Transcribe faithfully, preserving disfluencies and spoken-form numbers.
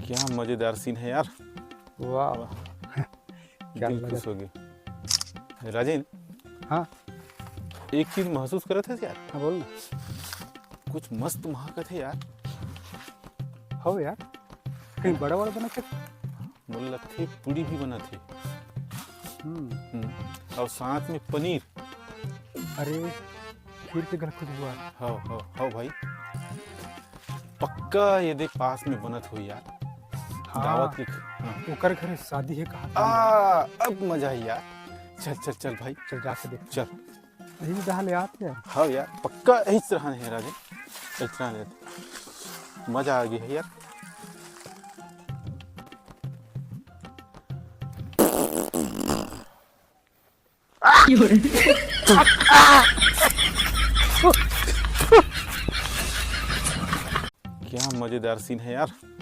क्या मजेदार सीन है यार। वाह, वाह। क्या दिल लगा? खुश हो गया। राजेन। हाँ। एक चीज महसूस करत हस यार? हाँ, बोल ना। कुछ मस्त महकत हे यार। हो यार, कहीं बड़ा वाला बना के? मोला लगथे पूड़ी भी बनत हे। हम्म। हम्म। और साथ में पनीर। अरे, खीर के घला खुशबू आ। हव, हव, हव भाई। पक्का ये देख पास में बनत होही यार। हाँ। दावत के ख-, हाँ। ओकर घरे शादी हे कहा था। आ, अब मजा आई यार। चल, चल, चल भाई। चल जाके देख। चल। यही डहा ले आत यार। हाँ यार, पक्का यही तरह हे राजेन। इस तरह हे। मजा आ गया है यार। क्या मजेदार सीन है यार।